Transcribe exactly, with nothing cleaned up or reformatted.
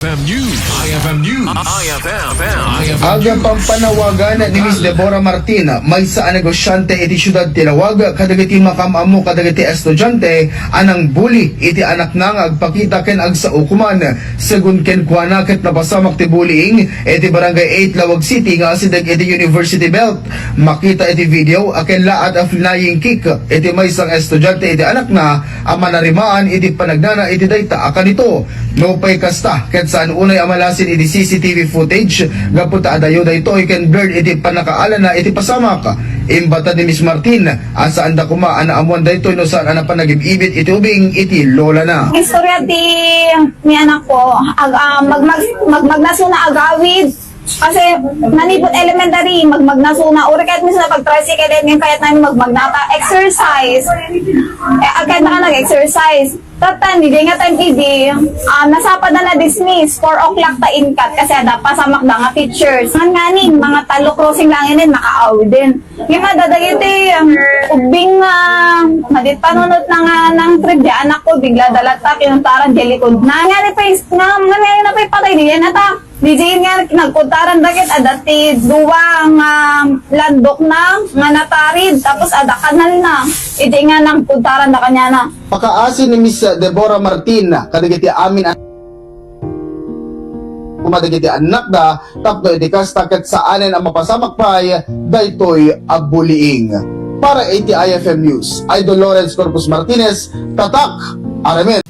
F M News. I F M News. I F M. Aga pampanawagan ni Miss Deborah Martin, maysa a negosyante iti siudad ti Laoag, kadagiti makaam-ammo kadagiti estudiante a nangbuli iti anakna nga agpakita ken agsao koman. Segun kenkuana, ket napasamak ti bullying iti Barangay eight, Laoag City nga asideg iti University Belt. Makita iti video a kenlaat a flying kick iti maysa nga estudiante iti anakna a manarimaan iti panagnana iti dayta a kanito. Nupay kasta, ket saan unay a malasin iti C C T V footage gapu ta adayo daytoy ken blurred iti pannakaalana iti pasamak. Imbatad ni Miss Martin a saanda koma a naammoan daytoy no saan a napan nagib-ibit iti ubing iti lolana. Istorya ti ni anak ko, ag, ah, magmag, magmagnasona agawid. Kasi nanipod elementary, magmagnasona. Uri kahit minsan pag tricycle, yan yung kayat namin magmagnata. Exercise. Eh, agad na ka nag-exercise. Tatan, di nga time idi, ah, nasapa na na-dismiss. Four o'clock ta inkat kasi ada pasamak da nga teachers. Ngan nganin, mga talo crossing lang inin, makaawid din. Yung nga dadagiti, um, ubing nga, madit panunot na nga ng trip di anak ko, bigla dalat ta, kinuntaran di likod. Na nga ni pa, nga, nga, nga, nga, patay di yan, ata. Di di nga nagkuntaran dagit, adati duwa nga landok na, nga natarid, tapos ada kanal na. Iti nga nagkuntaran da kanya na. Pakaasi ni Miss Deborah Martin kadagiti amin a kumadagiti annakda tapno iti kasta ket saanen a mapasamak pay daytoy a bullying. Para iti I F M News, Idol Lawrence Corpus Martinez, Tatak, Aramen.